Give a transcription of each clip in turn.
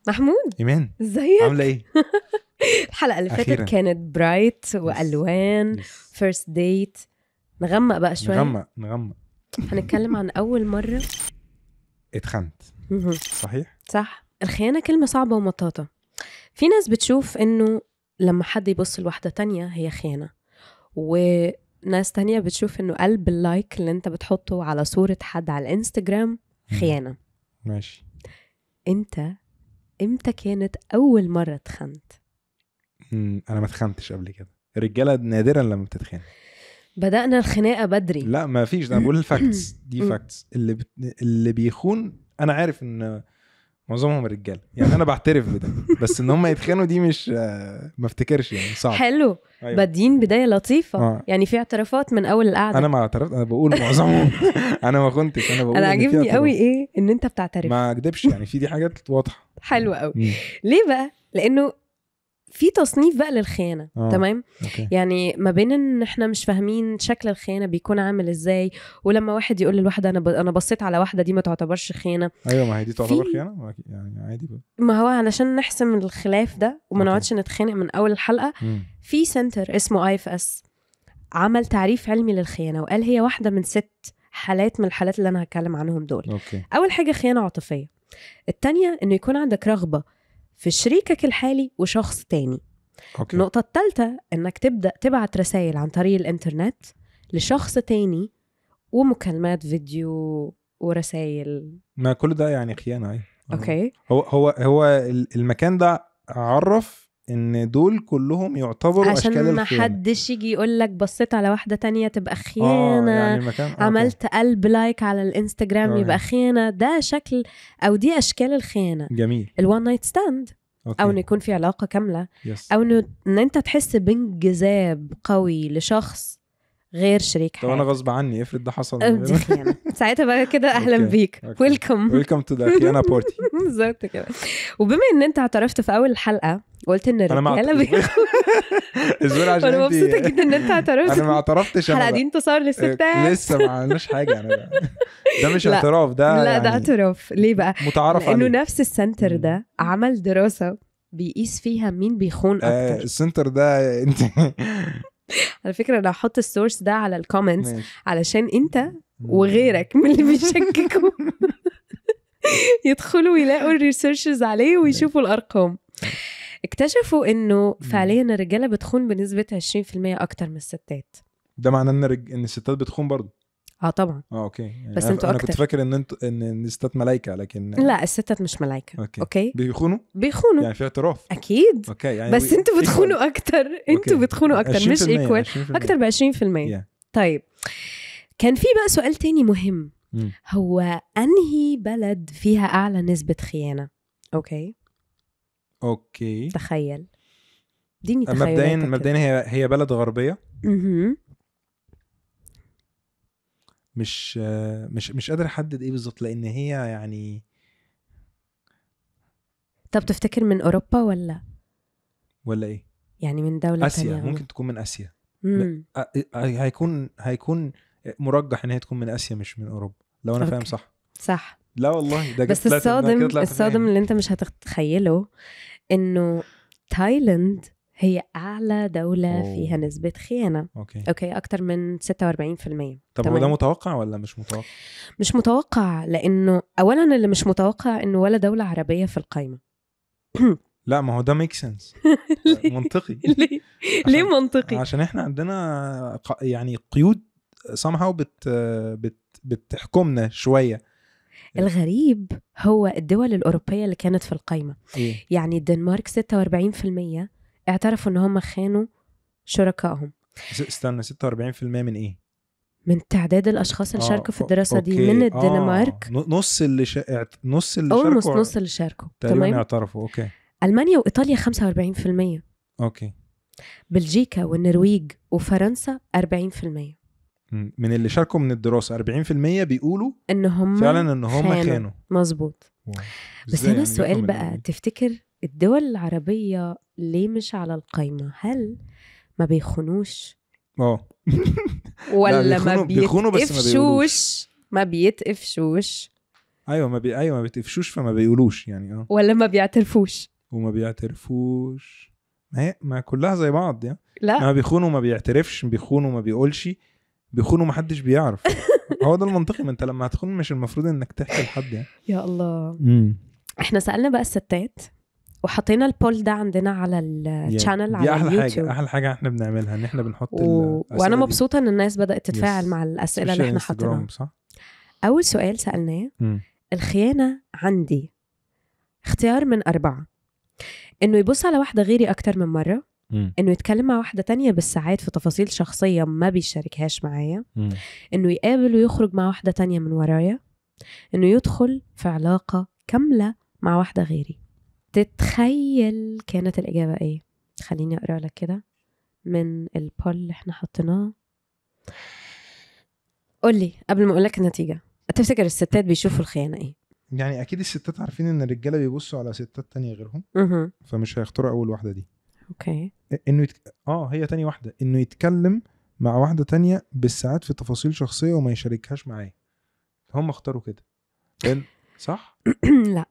محمود، ايمان، ازيك؟ عامله ايه؟ الحلقة اللي فاتت أخيراً. كانت bright والوان، first date. نغمق بقى شويه. نغمق نغمق. هنتكلم عن اول مرة اتخنت. مهم. صحيح. صح. الخيانة كلمة صعبة ومطاطه. في ناس بتشوف انه لما حد يبص لواحدة تانية هي خيانه، وناس تانية بتشوف انه قلب ال like اللي انت بتحطه على صوره حد على الانستجرام خيانه. ماشي. انت امتى كانت اول مرة اتخنت؟ انا ما اتخنتش قبل كده. الرجالة نادرا لما بتتخان. بدأنا الخناقة بدري. لا ما فيش، ده انا بقول ال facts دي، facts. اللي بيخون انا عارف ان معظمهم الرجاله، يعني انا بعترف بده، بس ان هم يتخانوا دي مش ما افتكرش، يعني صعب. حلو. أيوة. بادين بداية لطيفة. يعني في اعترافات من اول القعدة. انا ما اعترفت، انا بقول معظمهم. انا ما خنتش، انا بقول. انا إن في عاجبني اعتراف. قوي ايه ان انت بتعترف. ما اكدبش، يعني في دي حاجات واضحه. حلو قوي. ليه بقى؟ لانه في تصنيف بقى للخيانه. تمام. okay. يعني ما بين ان احنا مش فاهمين شكل الخيانة بيكون عامل ازاي، ولما واحد يقول للواحده انا بصيت على واحدة دي ما تعتبرش خيانه. ايوه، ما هي دي تعتبر خيانة يعني عادي بقى. ما هو علشان نحسم الخلاف ده وما okay. نقعدش نتخانق من اول الحلقه، في center اسمه IFS عمل تعريف علمي للخيانه، وقال هي واحدة من 6 حالات من الحالات اللي انا هتكلم عنهم دول. okay. اول حاجة خيانة عاطفية. الثانية انه يكون عندك رغبة في شريكك الحالي وشخص تاني. okay. النقطة الثالثة انك تبدا تبعت رسائل عن طريق الانترنت لشخص تاني، ومكالمات فيديو ورسائل. ما كل ده يعني خيانة. ايوه. okay. هو المكان ده عرف ان دول كلهم يعتبروا اشكال عشان ما الخيانة. حدش يجي يقول لك بصيت على واحدة تانية تبقى خيانة. يعني المكان. عملت قلب like على الانستجرام يبقى خيانة. ده شكل او دي اشكال الخيانة. جميل. ال one night stand، او انه يكون في علاقة كاملة. yes. او انه ان انت تحس بانجذاب قوي لشخص غير شريك طب حياتك. انا غصب عني، افرض ده حصل. دي خيانة. ساعتها بقى كده اهلا بيك. welcome. welcome to the خيانة party. بالظبط كده. وبما ان انت اعترفت في اول الحلقة وقلت ان الرجالة الزور، عشان انا مبسوطة جدا ان انت اعترفت. انا ما اعترفتش. الحلقة دي انتصار للستات. لسه ما عملناش حاجة. انا ده مش اعتراف، ده لا يعني ده اعتراف. ليه بقى؟ متعارف عليه. لانه نفس ال center ده عمل دراسة بيقيس فيها مين بيخون اكتر. ال center ده انت على فكرة انا هحط ال source ده على ال comments علشان انت وغيرك من اللي بيشككوا يدخلوا ويلاقوا ال researches عليه ويشوفوا الارقام. اكتشفوا انه فعليا الرجالة بتخون بنسبة 20% اكتر من الستات. ده معناه ان الستات بتخون برضو؟ طبعا. okay. يعني بس انتوا انا اكتر. كنت فاكر ان انتوا ان الستات ملايكة، لكن لا، الستات مش ملايكة. okay. بيخونوا يعني في اعتراف اكيد. okay. يعني بس انتوا بتخونوا اكتر. انتوا بتخونوا اكتر، مش equal، اكتر ب 20%. طيب كان في بقى سؤال تاني مهم. هو انهي بلد فيها اعلى نسبه خيانة؟ okay. okay. تخيل. ديني تخيلاتك. مبدئيا هي بلد غربية. مش مش مش قادر احدد ايه بالظبط، لان هي يعني. طب تفتكر من اوروبا ولا ايه؟ يعني من دولة اسيا تانية. ممكن تكون من اسيا. هيكون مرجح ان هي تكون من اسيا مش من اوروبا، لو انا فاهم صح. صح. لا والله ده بس الصادم اللي انت مش هتتخيله انه تايلاند هي أعلى دولة فيها نسبة خيانة. okay. أكتر من 46%. طب هو ده متوقع ولا مش متوقع؟ مش متوقع، لأنه أولاً اللي مش متوقع إنه ولا دولة عربية في القائمة. لا ما هو ده make sense. منطقي. ليه منطقي؟ عشان إحنا عندنا يعني قيود somehow بتحكمنا شوية. الغريب هو الدول الأوروبية اللي كانت في القائمة. يعني الدنمارك 46% اعترفوا ان هم خانوا شركائهم. استنى، 46% من ايه؟ من تعداد الاشخاص اللي شاركوا في الدراسة دي من الدنمارك. نص اللي نص اللي شاركوا، نص اللي شاركوا تقريبا اعترفوا. okay. المانيا وايطاليا 45%. okay. بلجيكا والنرويج وفرنسا 40%. من اللي شاركوا من الدراسة 40% بيقولوا ان هم فعلا ان هم خانوا. مظبوط. بس هنا يعني السؤال بقى، تفتكر الدول العربية ليه مش على القائمة؟ هل ما بيخونوش؟ ولا ما بيتقفشوش؟ ما بيتقفشوش. ايوه ما ايوه ما بيتقفشوش فما بيقولوش يعني. ولا ما بيعترفوش. وما بيعترفوش، ما هي ما كلها زي بعض يعني. لا ما بيخونوا ما بيعترفش، بيخونوا ما بيقولش، بيخونوا ما حدش بيعرف. هو ده المنطقي. ما انت لما هتخون مش المفروض انك تحكي لحد يعني. يا الله. احنا سألنا بقى الستات وحطينا ال poll ده عندنا على ال channel على احلى اليوتيوب. حاجة، احلى حاجة احنا بنعملها ان احنا بنحط وانا مبسوطة ان الناس بدات تتفاعل مع الاسئلة اللي احنا حاطينها. اول سؤال سالناه الخيانة عندي اختيار من 4: انه يبص على واحدة غيري اكتر من مرة، انه يتكلم مع واحدة تانية بالساعات في تفاصيل شخصية ما بيشاركهاش معايا، انه يقابل ويخرج مع واحدة تانية من ورايا، انه يدخل في علاقة كاملة مع واحدة غيري. تتخيل كانت الإجابة إيه؟ خليني أقرأ لك كده من ال poll اللي احنا حطيناه. قولي قبل ما أقولك النتيجة، تفتكر الستات بيشوفوا الخيانة إيه؟ يعني أكيد الستات عارفين إن الرجالة بيبصوا على ستات تانية غيرهم، فمش هيختاروا أول واحدة دي. okay. إنه هي تاني واحدة، إنه يتكلم مع واحدة تانية بالساعات في تفاصيل شخصية وما يشاركهاش معاه. هم اختاروا كده. صح؟ لا،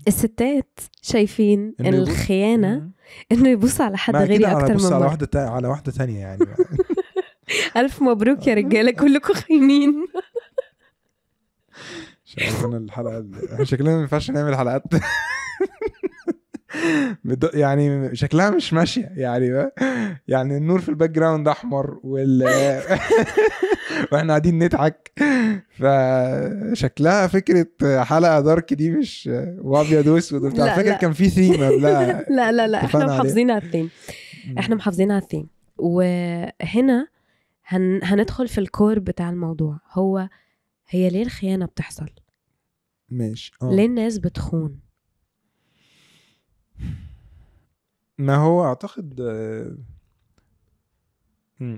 الستات شايفين الخيانة انه يبص على حد غيري اكتر من مرة. على واحدة تانية يعني. الف مبروك يا رجالة، كلكم خاينين. شايفين الحلقة شكلنا ما ينفعش نعمل حلقات يعني شكلها مش ماشية يعني. يعني النور في ال background احمر واحنا قاعدين نضحك، فشكلها فكرة حلقة dark دي مش وابيض واسود وبتاع. فاكر كان في ثيم قبلها. لا لا لا، احنا محافظين على الثيم. احنا محافظين على الثيم. وهنا هندخل في ال core بتاع الموضوع، هو هي ليه الخيانة بتحصل؟ ماشي. ليه الناس بتخون؟ ما هو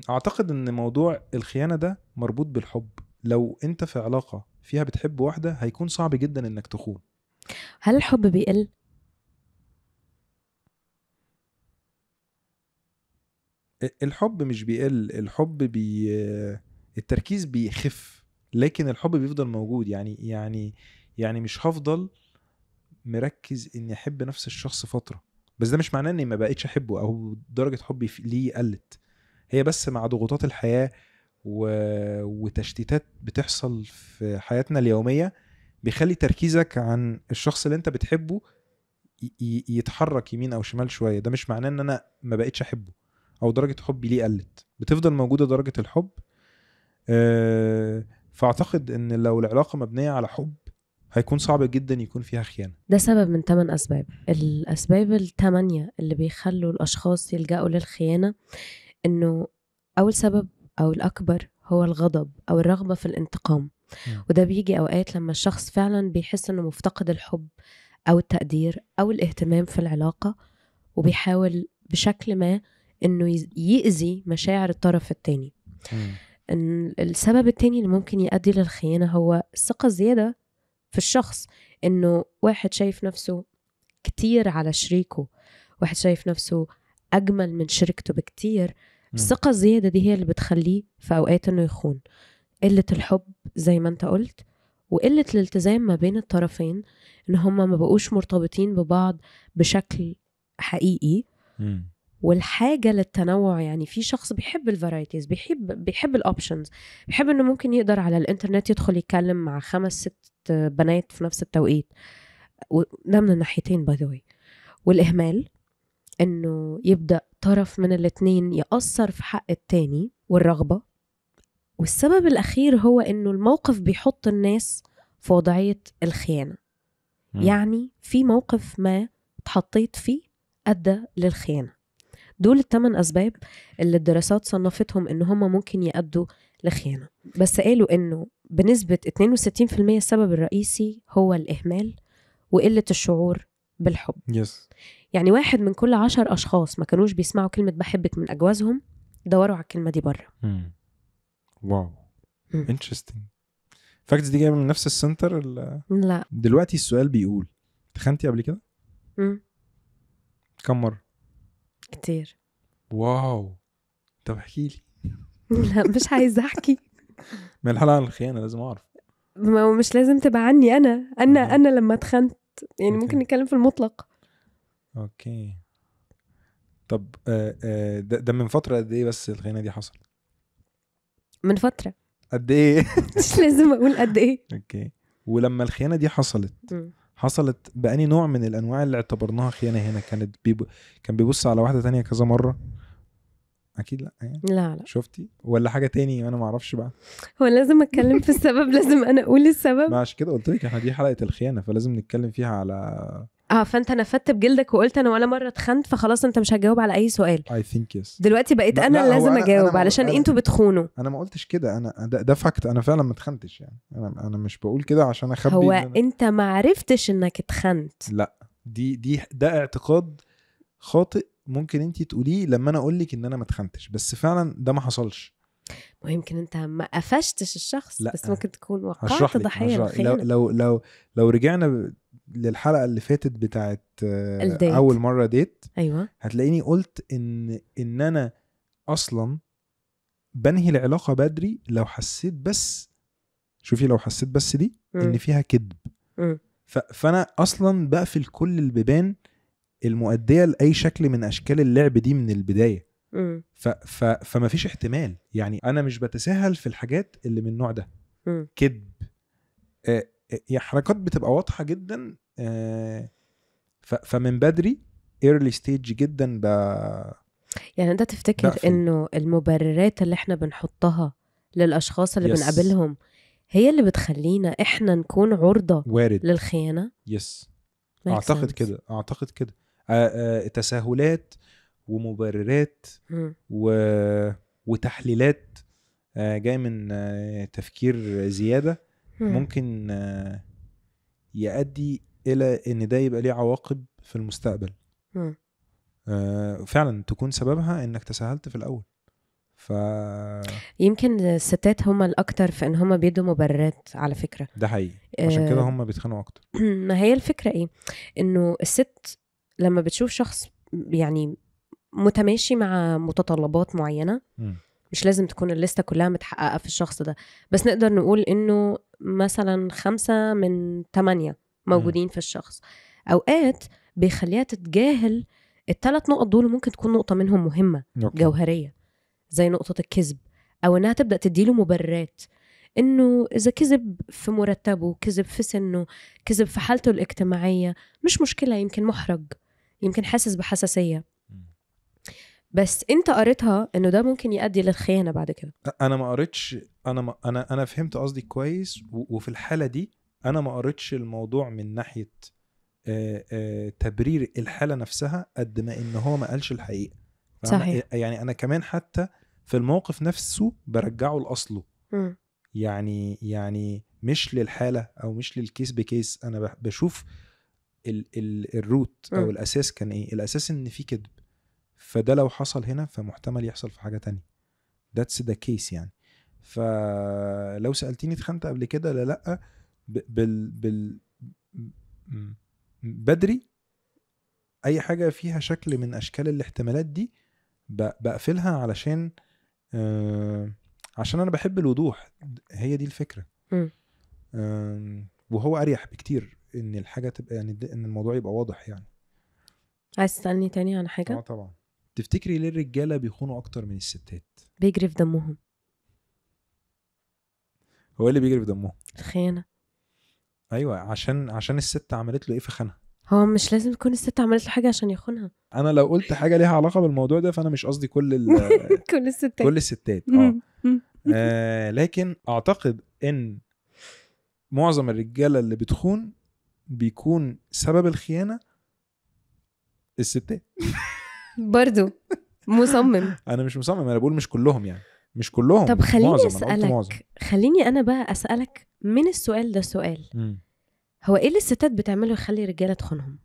اعتقد ان موضوع الخيانة ده مربوط بالحب. لو انت في علاقة فيها بتحب واحدة هيكون صعب جدا انك تخون. هل الحب بيقل؟ الحب مش بيقل، الحب التركيز بيخف، لكن الحب بيفضل موجود. يعني يعني يعني مش هفضل مركز اني احب نفس الشخص فترة، بس ده مش معناه اني ما بقيتش احبه او درجة حبي ليه قلت. هي بس مع ضغوطات الحياة وتشتيتات بتحصل في حياتنا اليومية بيخلي تركيزك عن الشخص اللي انت بتحبه يتحرك يمين او شمال شوية. ده مش معناه ان انا ما بقيتش احبه او درجة حبي ليه قلت، بتفضل موجودة درجة الحب. فاعتقد ان لو العلاقة مبنية على حب هيكون صعب جدا يكون فيها خيانة. ده سبب من 8 أسباب. الأسباب 8 اللي بيخلوا الأشخاص يلجأوا للخيانة، إنه أول سبب أو الأكبر هو الغضب أو الرغبة في الانتقام. وده بيجي أوقات لما الشخص فعلا بيحس إنه مفتقد الحب أو التقدير أو الاهتمام في العلاقة، وبيحاول بشكل ما إنه يأذي مشاعر الطرف التاني. السبب التاني اللي ممكن يؤدي للخيانة هو الثقة الزيادة في الشخص، إنه واحد شايف نفسه كتير على شريكه، واحد شايف نفسه أجمل من شركته بكتير. الثقة الزيادة دي هي اللي بتخليه في أوقات إنه يخون. قلة الحب زي ما أنت قلت، وقلة الالتزام ما بين الطرفين، إن هما ما بقوش مرتبطين ببعض بشكل حقيقي. والحاجة للتنوع، يعني في شخص بيحب ال varieties، بيحب ال options، بيحب انه ممكن يقدر على الانترنت يدخل يتكلم مع 5-6 بنات في نفس التوقيت، وده من الناحيتين by the way. والإهمال، انه يبدأ طرف من الاتنين يأثر في حق التاني، والرغبة. والسبب الأخير هو انه الموقف بيحط الناس في وضعية الخيانة. يعني في موقف ما اتحطيت فيه أدى للخيانة. دول 8 أسباب اللي الدراسات صنفتهم إن هم ممكن يأدوا لخيانة. بس قالوا إنه بنسبة 62% السبب الرئيسي هو الإهمال وقلة الشعور بالحب. Yes. يعني 1 من كل 10 أشخاص ما كانوش بيسمعوا كلمة بحبك من أجوازهم دوروا على الكلمة دي برا. Wow. Interesting. Facts دي جاية من نفس ال center؟ لا. دلوقتي السؤال بيقول تخنتي قبل كده؟ كم مرة؟ كتير. Wow. طب احكي لي. لا مش عايزه احكي. ما الحلقة عن الخيانة لازم اعرف. ما هو مش لازم تبقى عني انا. انا لما اتخنت يعني. okay. ممكن نتكلم في المطلق. okay، طب ده من فترة قد ايه بس الخيانة دي حصلت؟ من فترة قد ايه؟ مش لازم اقول قد ايه. okay، ولما الخيانة دي حصلت بأني نوع من الانواع اللي اعتبرناها خيانة هنا؟ كانت كان بيبص على واحدة تانية كذا مرة؟ اكيد لا يعني. لا لا. شفتي ولا حاجة تاني؟ انا ما اعرفش بقى. هو لازم اتكلم في السبب؟ لازم انا اقول السبب؟ ما عشان كده قلت لك احنا دي حلقة الخيانة، فلازم نتكلم فيها على فانت نفدت بجلدك وقلت انا ولا مرة اتخنت، فخلاص انت مش هتجاوب على اي سؤال. I think yes. دلوقتي بقيت انا اللي لازم اجاوب علشان انتوا بتخونوا. انا ما قلتش كده، انا ده fact، انا فعلا ما اتخنتش يعني. انا مش بقول كده عشان اخبي. هو انت ما عرفتش انك اتخنت؟ لا، دي ده اعتقاد خاطئ ممكن انت تقوليه لما انا اقول لك ان انا ما اتخنتش، بس فعلا ده ما حصلش. ويمكن انت ما قفشتش الشخص. لا. بس ممكن تكون وقعت ضحية الخيانة. لو لو لو رجعنا للحلقة اللي فاتت بتاعت اول مرة date، ايوه، هتلاقيني قلت ان انا اصلا بنهي العلاقة بدري لو حسيت بس، شوفي لو حسيت بس دي ان فيها كذب. فانا اصلا بقفل كل البيبان المؤدية لاي شكل من اشكال اللعب دي من البداية. فما فيش احتمال يعني. انا مش بتساهل في الحاجات اللي من النوع ده. كذب، يا حركات بتبقى واضحة جدا. فمن بدري early stage جدا. يعني انت تفتكر انه المبررات اللي احنا بنحطها للاشخاص اللي بنقابلهم هي اللي بتخلينا احنا نكون عرضه وارد للخيانه؟ yes، اعتقد كده. اعتقد كده. تساهلات ومبررات وتحليلات جاي من تفكير زيادة ممكن يؤدي إلى إن ده يبقى ليه عواقب في المستقبل. فعلا تكون سببها إنك تساهلت في الأول. يمكن الستات هما الأكتر في إن هما بيدوا مبررات على فكرة. ده حقيقي، عشان كده هما بيتخانقوا أكتر. ما هي الفكرة إيه؟ إنه الست لما بتشوف شخص يعني متماشي مع متطلبات معينة، مش لازم تكون الليستة كلها متحققة في الشخص ده، بس نقدر نقول إنه مثلا 5 من 8 موجودين في الشخص، أوقات بيخليها تتجاهل ال3 نقط دول، ممكن تكون نقطة منهم مهمة جوهرية زي نقطة الكذب، أو إنها تبدأ تديله مبررات إنه إذا كذب في مرتبه، كذب في سنة، كذب في حالته الاجتماعية، مش مشكلة، يمكن محرج، يمكن حاسس بحساسية. بس انت قريتها انه ده ممكن يؤدي للخيانة بعد كده. انا ما قريتش، انا ما انا فهمت قصدي كويس، وفي الحالة دي انا ما قريتش الموضوع من ناحية تبرير الحالة نفسها قد ما ان هو ما قالش الحقيقة. صحيح. يعني انا كمان حتى في الموقف نفسه برجعه لأصله. يعني مش للحالة او مش لل case ب case، انا بشوف ال root او الاساس كان ايه. الاساس ان في كذب، فده لو حصل هنا فمحتمل يحصل في حاجة تانية. That's the case يعني. فلو سألتيني اتخنت قبل كده لا لا، بال بدري اي حاجة فيها شكل من اشكال الاحتمالات دي بقفلها، علشان عشان انا بحب الوضوح. هي دي الفكرة. وهو اريح بكتير ان الحاجة تبقى يعني ان الموضوع يبقى واضح يعني. عايز تسألني تاني عن حاجة؟ طبعا. تفتكري ليه الرجالة بيخونوا أكتر من الستات؟ بيجري في دمهم. هو اللي بيجري في دمهم الخيانة. أيوة، عشان الست عملت له إيه فخانها. هو مش لازم تكون الست عملت له حاجة عشان يخونها. أنا لو قلت حاجة ليها علاقة بالموضوع ده فأنا مش قصدي كل كل الستات. كل الستات. لكن أعتقد إن معظم الرجالة اللي بتخون بيكون سبب الخيانة الستات. برضو مصمم. انا مش مصمم، انا بقول مش كلهم يعني، مش كلهم. طب خليني اسالك، خليني انا بقى اسالك من السؤال ده سؤال. هو ايه اللي الستات بتعمله يخلي الرجالة تخونهم؟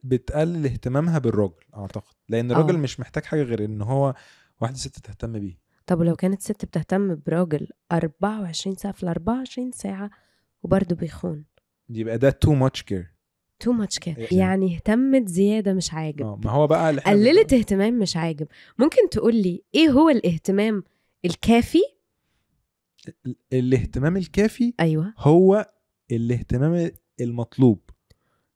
بتقلل اهتمامها بالراجل اعتقد، لان الراجل مش محتاج حاجة غير ان هو واحدة ست تهتم بيه. طب ولو كانت ست بتهتم براجل 24 ساعة في 24 ساعة وبرضه بيخون، يبقى ده too much care. too much care يعني اهتمت زيادة مش عاجب. ما هو بقى قللت اهتمام مش عاجب. ممكن تقول لي ايه هو الاهتمام الكافي الاهتمام الكافي. ايوه، هو الاهتمام المطلوب.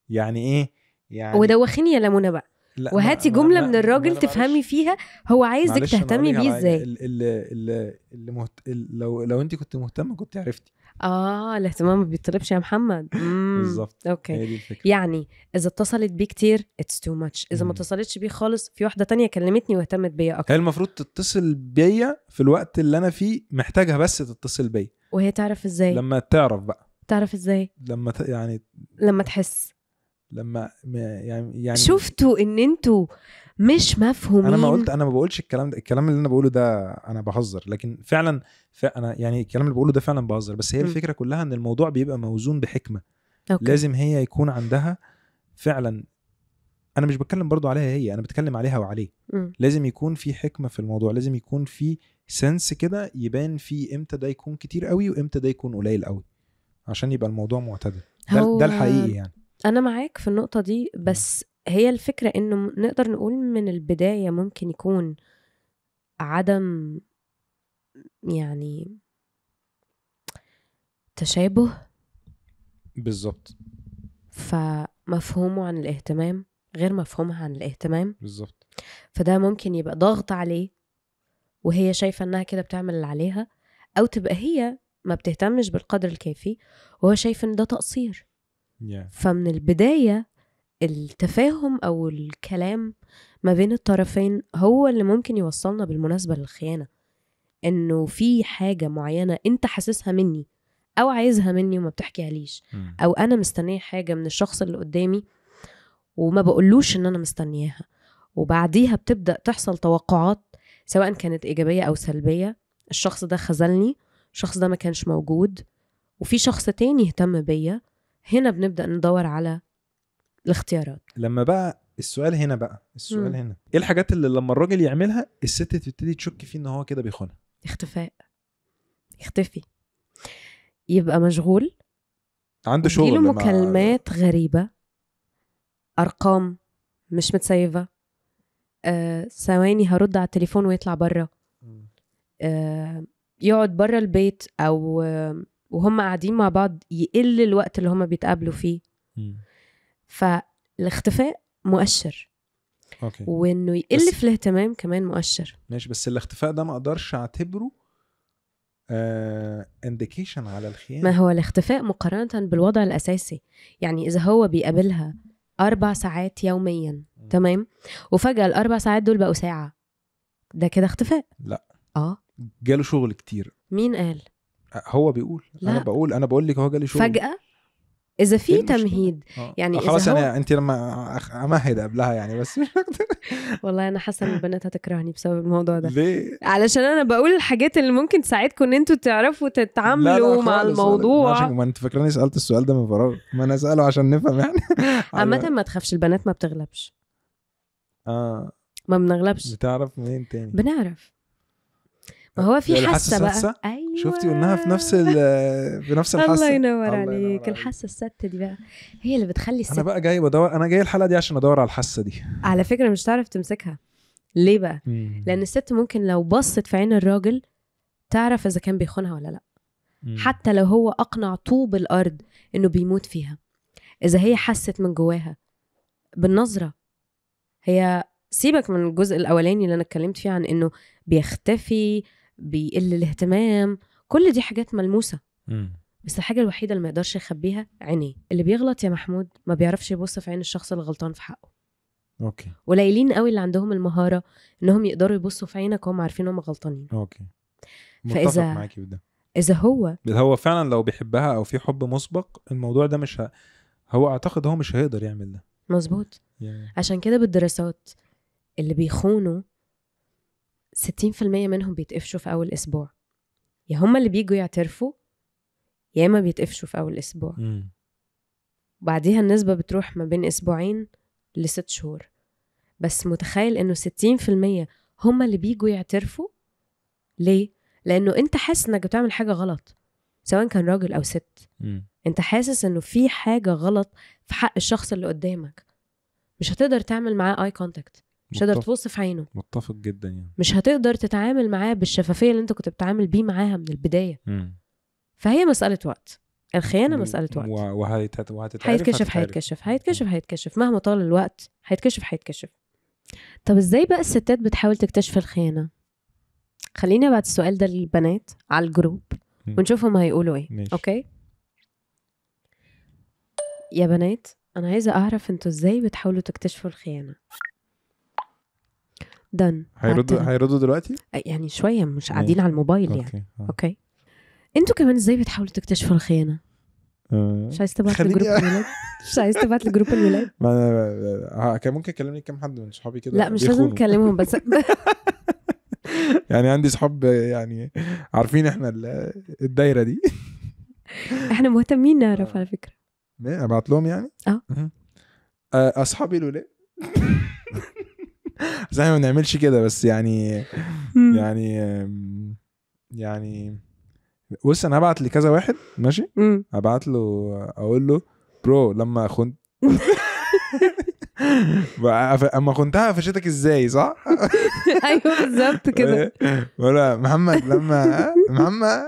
يعني ايه يعني؟ ودوخيني يا لمونة بقى، وهاتي جملة من الراجل تفهمي فيها هو عايزك تهتمي بيه ازاي. لو انت كنت مهتمة كنت عرفتي. الاهتمام ما بيطلبش يا محمد. بالظبط. okay، هي دي الفكرة. يعني اذا اتصلت بيه كتير it's too much، اذا ما اتصلتش بيه خالص في واحدة تانية كلمتني واهتمت بيا اكتر. هي المفروض تتصل بيا في الوقت اللي انا فيه محتاجها، بس تتصل بيا. وهي تعرف ازاي؟ لما تعرف بقى. تعرف ازاي؟ لما يعني لما تحس، لما يعني شفتوا ان انتوا مش مفهومين. انا ما بقولش الكلام ده، الكلام اللي انا بقوله ده انا بهزر، لكن فعلا انا يعني الكلام اللي بقوله ده فعلا بهزر، بس هي الفكرة كلها ان الموضوع بيبقى موزون بحكمه. okay. لازم هي يكون عندها فعلا، انا مش بتكلم برضو عليها هي، انا بتكلم عليها وعليه. لازم يكون في حكمه في الموضوع، لازم يكون في sense كده يبان في امتى ده يكون كتير قوي وامتى ده يكون قليل قوي، عشان يبقى الموضوع معتدل. ده الحقيقي يعني. أنا معاك في النقطة دي، بس هي الفكرة إنه نقدر نقول من البداية ممكن يكون عدم يعني تشابه. بالظبط. فمفهومه عن الاهتمام غير مفهومها عن الاهتمام. بالظبط. فده ممكن يبقى ضغط عليه، وهي شايفة إنها كده بتعمل اللي عليها، أو تبقى هي ما بتهتمش بالقدر الكافي وهو شايف إن ده تقصير. فمن البداية التفاهم أو الكلام ما بين الطرفين هو اللي ممكن يوصلنا بالمناسبة للخيانة، إنه في حاجة معينة أنت حاسسها مني أو عايزها مني وما بتحكيها ليش، أو أنا مستنية حاجة من الشخص اللي قدامي وما بقولوش إن أنا مستنياها، وبعديها بتبدأ تحصل توقعات سواء كانت إيجابية أو سلبية. الشخص ده خذلني، الشخص ده ما كانش موجود، وفي شخص تاني اهتم بيا. هنا بنبدأ ندور على الاختيارات. لما بقى السؤال هنا بقى السؤال هنا، ايه الحاجات اللي لما الراجل يعملها الست تبتدي تشك فيه ان هو كده بيخونها؟ اختفاء، يختفي، يبقى مشغول، عنده شغل، مكالمات غريبة، أرقام مش متسيفة، ثواني هرد على التليفون ويطلع برا، يقعد برا البيت، أو وهم قاعدين مع بعض يقل الوقت اللي هم بيتقابلوا فيه. فالاختفاء مؤشر. okay. وانه يقل في الاهتمام كمان مؤشر. ماشي، بس الاختفاء ده ما اقدرش اعتبره indication على الخيانة. ما هو الاختفاء مقارنة بالوضع الاساسي، يعني اذا هو بيقابلها 4 ساعات يوميا، تمام، وفجأة 4 ساعات دول بقوا ساعة، ده كده اختفاء؟ لا. جاله شغل كتير. مين قال؟ هو بيقول. لا. انا بقول لك هو جالي شغل فجأة. اذا في تمهيد يعني خلاص يعني انت لما امهد قبلها يعني، بس مش اكتر. والله انا حاسه ان البنات هتكرهني بسبب الموضوع ده. ليه؟ علشان انا بقول الحاجات اللي ممكن تساعدكم ان انتوا تعرفوا تتعاملوا مع الموضوع. ما انت فاكراني سالت السؤال ده من فراغ؟ ما انا اساله عشان نفهم يعني. عامة ما تخافش، البنات ما بتغلبش. ما بنغلبش. بتعرف منين تاني؟ بنعرف. ما هو في حاسه بقى. أيوة. شفتي قلناها في نفس في نفس الحاسة. الله ينور عليك. الحاسة السادسة دي بقى هي اللي بتخلي الست. انا بقى جاي بدور، انا جاي الحلقة دي عشان ادور على الحاسة دي. على فكرة مش تعرف تمسكها. ليه بقى؟ لان الست ممكن لو بصت في عين الراجل تعرف اذا كان بيخونها ولا لا. حتى لو هو اقنع طوب الارض انه بيموت فيها، اذا هي حست من جواها بالنظرة. هي سيبك من الجزء الاولاني اللي انا اتكلمت فيه عن انه بيختفي، بيقل الاهتمام، كل دي حاجات ملموسة. بس الحاجة الوحيدة اللي ما يقدرش يخبيها عينيه. اللي بيغلط يا محمود ما بيعرفش يبص في عين الشخص اللي غلطان في حقه. okay. قليلين قوي اللي عندهم المهارة انهم يقدروا يبصوا في عينك وهم عارفين انهم غلطانين. okay، متفق معاكي في ده. اذا هو فعلا لو بيحبها او في حب مسبق، الموضوع ده مش هو اعتقد هو مش هيقدر يعمل ده. مظبوط. عشان كده بالدراسات اللي بيخونوا 60% منهم بيتقفشوا في أول أسبوع. يا هما اللي بيجوا يعترفوا، يا إما بيتقفشوا في أول أسبوع. بعديها النسبة بتروح ما بين 2 ل6 شهور. بس متخيل إنه 60% هما اللي بيجوا يعترفوا؟ ليه؟ لأنه أنت حاسس إنك بتعمل حاجة غلط، سواء كان راجل أو ست. أنت حاسس إنه في حاجة غلط في حق الشخص اللي قدامك، مش هتقدر تعمل معاه eye contact. مش هتقدر تبص في عينه. متفق جدا يعني. مش هتقدر تتعامل معاه بالشفافيه اللي انت كنت بتتعامل بيه معاها من البداية. فهي مسالة وقت، الخيانة مسالة وقت، وهتتعرف، هيتكشف هيتكشف هيتكشف هيتكشف مهما طال الوقت، هيتكشف هيتكشف. طب ازاي بقى الستات بتحاول تكتشف الخيانة؟ خليني ابعت السؤال ده للبنات على ال group ونشوفهم هيقولوا ايه. ماشي. okay يا بنات، انا عايزه اعرف انتوا ازاي بتحاولوا تكتشفوا الخيانة. done. هيردوا دلوقتي يعني شوية، مش قاعدين على الموبايل يعني. okay انتوا كمان ازاي بتحاولوا تكتشفوا الخيانة؟ مش عايز تبعت ل group الولاد؟ مش عايز تبعت ل group الولاد؟ ما كان ممكن يكلمني كام حد من صحابي كده. لا مش لازم نكلمهم بس يعني عندي صحاب يعني عارفين احنا الدايرة دي. احنا مهتمين نعرف على فكرة. ابعت لهم يعني؟ اصحابي الولاد زي ما بنعملش كده، بس يعني يعني يعني بص انا هبعت لكذا واحد، ماشي؟ هبعت له اقول له bro لما خنت اما خنتها قفشتك ازاي، صح؟ ايوه بالظبط كده. ولا محمد لما محمد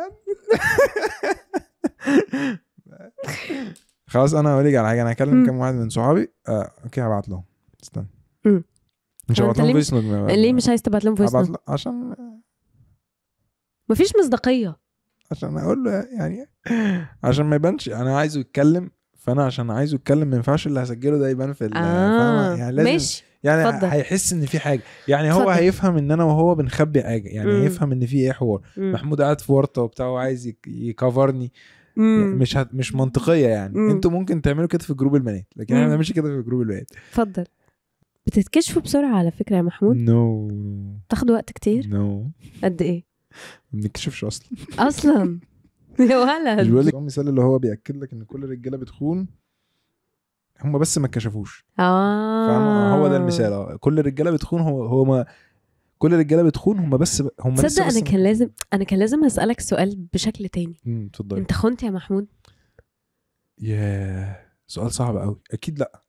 خلاص انا هقول لك على حاجة، انا هكلم كام واحد من صحابي. okay هبعت لهم، استنى. مش هبعت لهم voice note. ليه مش عايز تبعت لهم voice note؟ عشان مفيش مصداقية، عشان اقول له يعني، عشان ما يبانش انا عايزه يتكلم، فانا عشان عايزه يتكلم ما ينفعش اللي هسجله ده يبان في فاهمه يعني؟ لازم ماشي. يعني هيحس ان في حاجة، يعني هو هيفهم ان انا وهو بنخبي حاجة، يعني هيفهم ان في ايه حوار. محمود قاعد في ورطة وبتاع وعايز يكفرني، يعني مش منطقية يعني. انتوا ممكن تعملوا كده في group البنات، لكن احنا ما بنعملش كده في group الولاد. اتفضل. بتتكشفوا بسرعة على فكرة يا محمود. no. تاخدوا وقت كتير؟ no. قد ايه؟ ما بنكتشفش اصلا يا ولد. مش بقول لك المثال اللي هو بياكد لك ان كل الرجالة بتخون، هم بس ما اتكشفوش. فاهم؟ هو ده المثال. كل الرجالة بتخون، هو ما كل الرجالة بتخون، هم بس هم لسه. تصدق انا كان لازم اسالك سؤال بشكل تاني. اتفضل. انت خنت يا محمود؟ ياه سؤال صعب قوي. اكيد لا.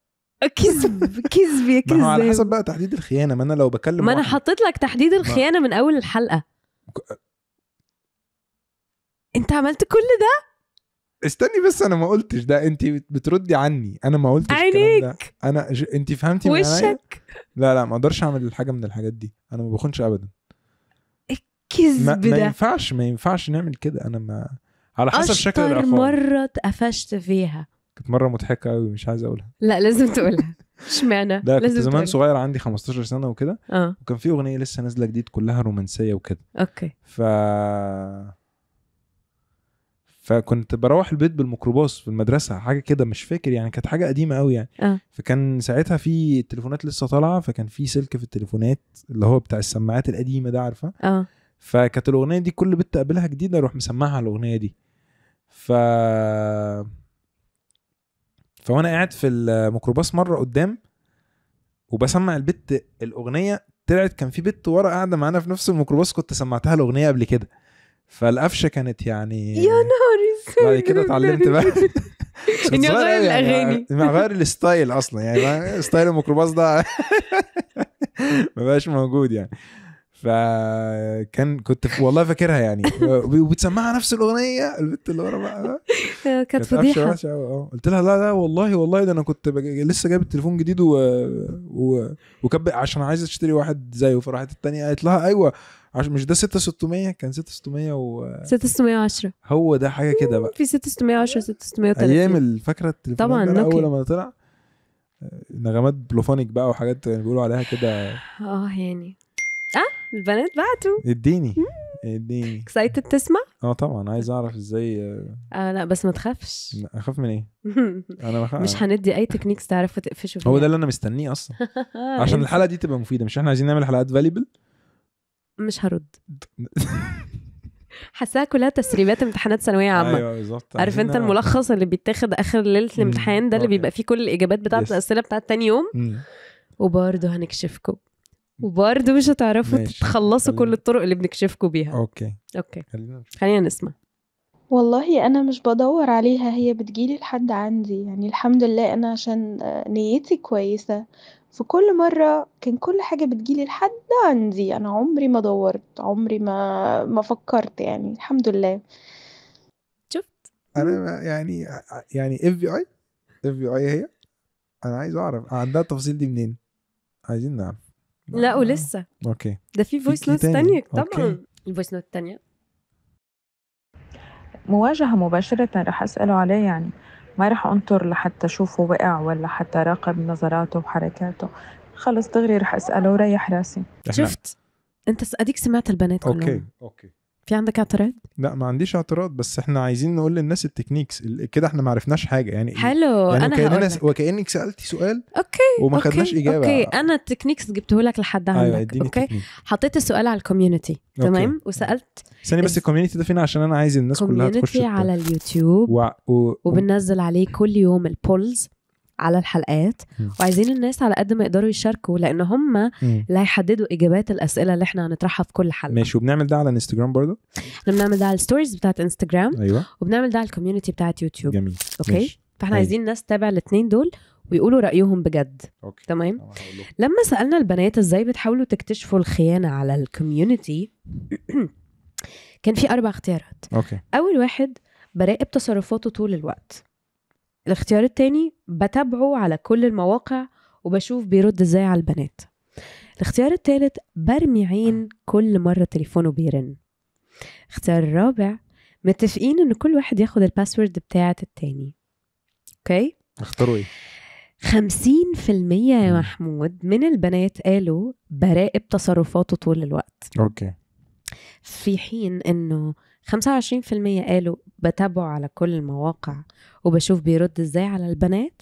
كذب كذب يا كذب. على حسب بقى تحديد الخيانة. ما انا لو بكلم، ما انا حطيت لك تحديد الخيانة من اول الحلقة. انت عملت كل ده؟ استني بس، انا ما قلتش ده، انت بتردي عني، انا ما قلتش الكلام ده. انا انت فهمتي من وشك؟ لا ما اقدرش اعمل حاجة من الحاجات دي، انا ما بخونش ابدا. الكذب ده ما ينفعش نعمل كده. انا ما على حسب شكل العقاب. اشطر مرة اتقفشت فيها كانت مرة مضحكة قوي، مش عايز اقولها. لا لازم تقولها. اشمعنى؟ لا كنت زمان صغير، عندي 15 سنة وكده. وكان في اغنية لسه نازله جديد كلها رومانسية وكده. okay. فكنت بروح البيت بالميكروباص في المدرسة، حاجة كده مش فاكر يعني، كانت حاجة قديمة قوي يعني. فكان ساعتها في التليفونات لسه طالعه، فكان في سلك في التليفونات اللي هو بتاع السماعات القديمة ده، عارفه؟ فكانت الاغنية دي كل بنت قابلها جديدة اروح مسمعها الاغنية دي. فوانا قاعد في الميكروباص مرة قدام وبسمع البت الاغنية، طلعت كان في بنت ورا قاعدة معانا في نفس الميكروباص، كنت سمعتها الاغنية قبل كده. فالقفشه كانت يعني يا نهار اسود. بعد كده اتعلمت بقى اني اغير الاغاني، اغير ال style اصلا يعني. style الميكروباص ده ما بقاش موجود يعني. فكان كنت والله فاكرها يعني، وبتسمعها نفس الاغنية البت اللي ورا بقى. كانت فضيحة. قلت لها لا لا والله ده انا كنت لسه جايب التليفون جديد وكب عشان عايزه اشتري واحد زيه. فراحت الثانية قالت لها ايوه عشان مش ده 6600، كان 6600 و 6610، هو ده حاجة كده بقى. في 6610 630 ايام الفاكره التليفون طبعا ده اول ما طلع، نغمات بلوفونيك بقى وحاجات بيقولوا عليها كده. يعني البنات بعتوا. اديني excited تسمع؟ طبعا عايز اعرف ازاي. لا بس ما تخافش. اخاف من ايه؟ انا بخاف. مش هندي اي techniques تعرفوا تقفشوا فيها. هو ده اللي انا مستنيه اصلا عشان الحلقة دي تبقى مفيدة. مش احنا عايزين نعمل حلقات valuable؟ مش هرد. حاساها كلها تسريبات امتحانات ثانوية عامة. ايوه بالظبط. عارف انت الملخص اللي بيتاخد اخر ليلة الامتحان ده، اللي بيبقى فيه كل الاجابات بتاعه الاسئلة بتاعه تاني يوم. وبرده هنكشفكم، وبرده مش هتعرفوا تتخلصوا كل الطرق اللي بنكشفكم بيها. okay خلينا نسمع. والله انا مش بدور عليها، هي بتجيلي لحد عندي يعني. الحمد لله انا عشان نيتي كويسة، في كل مرة كان كل حاجة بتجيلي لحد عندي، أنا عمري ما دورت، عمري ما فكرت يعني، الحمد لله. شفت؟ انا يعني FBI هي، انا عايز اعرف عندها التفاصيل دي منين، عايزين نعرف. لا ولسه okay ده في voice note تانية طبعا. ال voice note التانية مواجهة مباشرة رح أسأله عليه، يعني ما رح أنطر لحتى أشوفه وقع ولا حتى راقب نظراته وحركاته، خلص دغري رح أسأله وريح راسي. شفت أنت أديك سمعت البنات كلهم. okay في عندك اعتراض؟ لا ما عنديش اعتراض، بس احنا عايزين نقول للناس ال techniques كده، احنا ما عرفناش حاجة يعني. حلو يعني انا وكأنك سألتي سؤال okay وما خدناش اجابه. okay انا ال techniques جبته لك لحد عندك. أيوة okay حطيت السؤال على ال community تمام، وسألت ثاني بس ال community ده فين عشان انا عايز الناس كلها تخش على اليوتيوب وبننزل عليه كل يوم ال polls على الحلقات، وعايزين الناس على قد ما يقدروا يشاركوا لان هم اللي هيحددوا اجابات الاسئلة اللي احنا هنطرحها في كل حلقة. ماشي. وبنعمل ده على انستجرام برضو؟ احنا بنعمل ده على ال stories بتاعت انستجرام. ايوه. وبنعمل ده على ال community بتاعت يوتيوب. جميل. okay ماشي. فاحنا عايزين الناس تتابع الاثنين دول ويقولوا رايهم بجد. okay. تمام. لما سالنا البنات ازاي بتحاولوا تكتشفوا الخيانة على ال community كان في 4 اختيارات. okay. اول واحد براقب تصرفاته طول الوقت. الاختيار التاني بتابعه على كل المواقع وبشوف بيرد ازاي على البنات. الاختيار التالت برمي عين كل مرة تليفونه بيرن. الاختيار الرابع متفقين ان كل واحد ياخد ال password بتاعة التاني. okay اختاروا ايه؟ 50% يا محمود من البنات قالوا براقب تصرفاته طول الوقت. okay. في حين انه 25% قالوا بتابعه على كل المواقع وبشوف بيرد ازاي على البنات،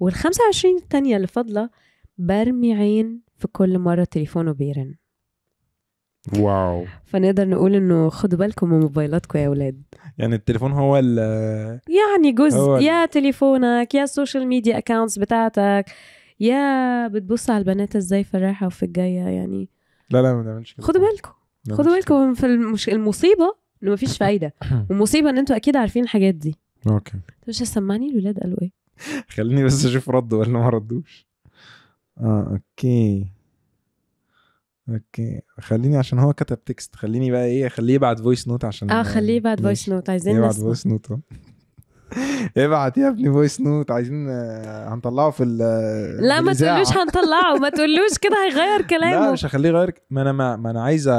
وال25 التانية اللي فاضلة برمي عين في كل مرة تليفونه بيرن. wow. فنقدر نقول انه خدوا بالكم من موبايلاتكم يا اولاد. يعني التليفون هو يعني جزء هو يا تليفونك يا ال social media accounts بتاعتك، يا بتبص على البنات ازاي في الرايحة وفي الجاية يعني. لا لا ما نعملش كده. خدوا بالكم، خدوا بالكم في المصيبة انه مفيش فايدة، والمصيبة ان انتوا اكيد عارفين الحاجات دي. okay. انت مش هتسمعني الولاد قالوا ايه؟ خليني بس اشوف ردوا ولا ما ردوش. okay okay خليني، عشان هو كتب text، خليني بقى ايه، خليه يبعت voice note عشان خليه يبعت voice note. عايزين يبعت voice note. ابعت يا ابني voice note، عايزين هنطلعه في لا ما تقولوش هنطلعه، ما تقولوش كده هيغير كلامه. لا مش هخليه يغير، ما انا عايزه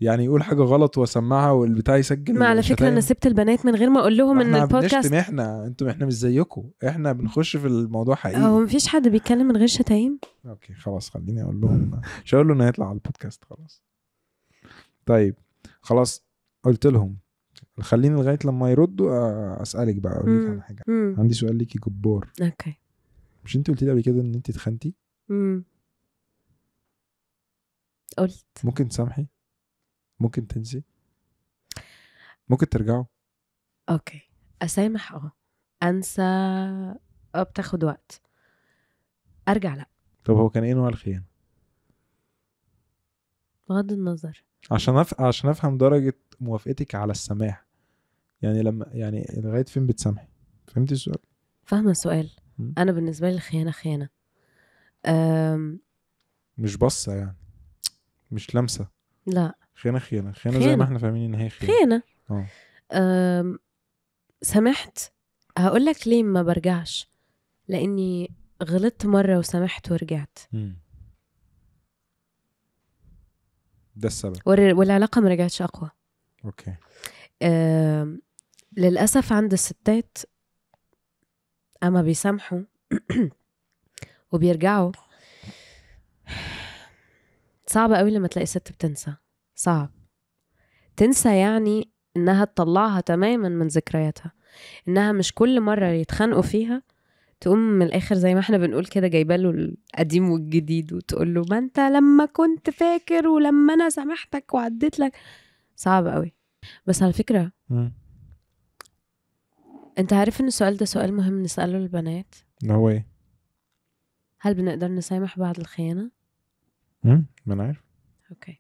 يعني يقول حاجة غلط واسمعها والبتاع يسجل. ما على فكرة انا سبت البنات من غير ما اقول لهم ان البودكاست احنا انتم احنا مش زيكم، احنا بنخش في الموضوع حقيقي. هو مفيش حد بيتكلم من غير شتايم. okay خلاص خليني اقول لهم، مش هقول له انه هيطلع على البودكاست خلاص. طيب خلاص قلت لهم، خليني لغاية لما يردوا اسالك بقى، اقول لك على حاجة. عندي سؤال ليكي جبار. okay. مش انت قلتي لي قبل كده ان انت اتخنتي؟ قلت. ممكن تسامحي؟ ممكن تنسي؟ ممكن ترجعوا؟ okay اسامح، انسى بتاخد وقت، ارجع لا. طب هو كان ايه نوع الخيانة؟ بغض النظر، عشان افهم درجه موافقتك على السماح، يعني لما يعني لغاية فين بتسامحي؟ فهمتي السؤال؟ فاهمه السؤال. انا بالنسبة لي الخيانة خيانة، مش بصة يعني، مش لمسه، لا خيانة خيانة خيانة زي ما احنا فاهمين ان هي خيانة. سامحت. هقول لك ليه ما برجعش، لاني غلطت مرة وسامحت ورجعت. ده السبب. والعلاقة ما رجعتش اقوى. okay. للاسف عند الستات اما بيسامحوا وبيرجعوا صعب قوي لما تلاقي ست بتنسى. صعب تنسى، يعني انها تطلعها تماما من ذكرياتها، انها مش كل مرة يتخانقوا فيها تقوم من الاخر زي ما احنا بنقول كده جايباله القديم والجديد وتقول له ما انت لما كنت فاكر ولما انا سامحتك وعديت لك. صعب قوي. بس على فكرة انت عارف ان السؤال ده سؤال مهم نسأله للبنات. هو ايه؟ هل بنقدر نسامح بعد الخيانة؟ ما انا عارف. okay.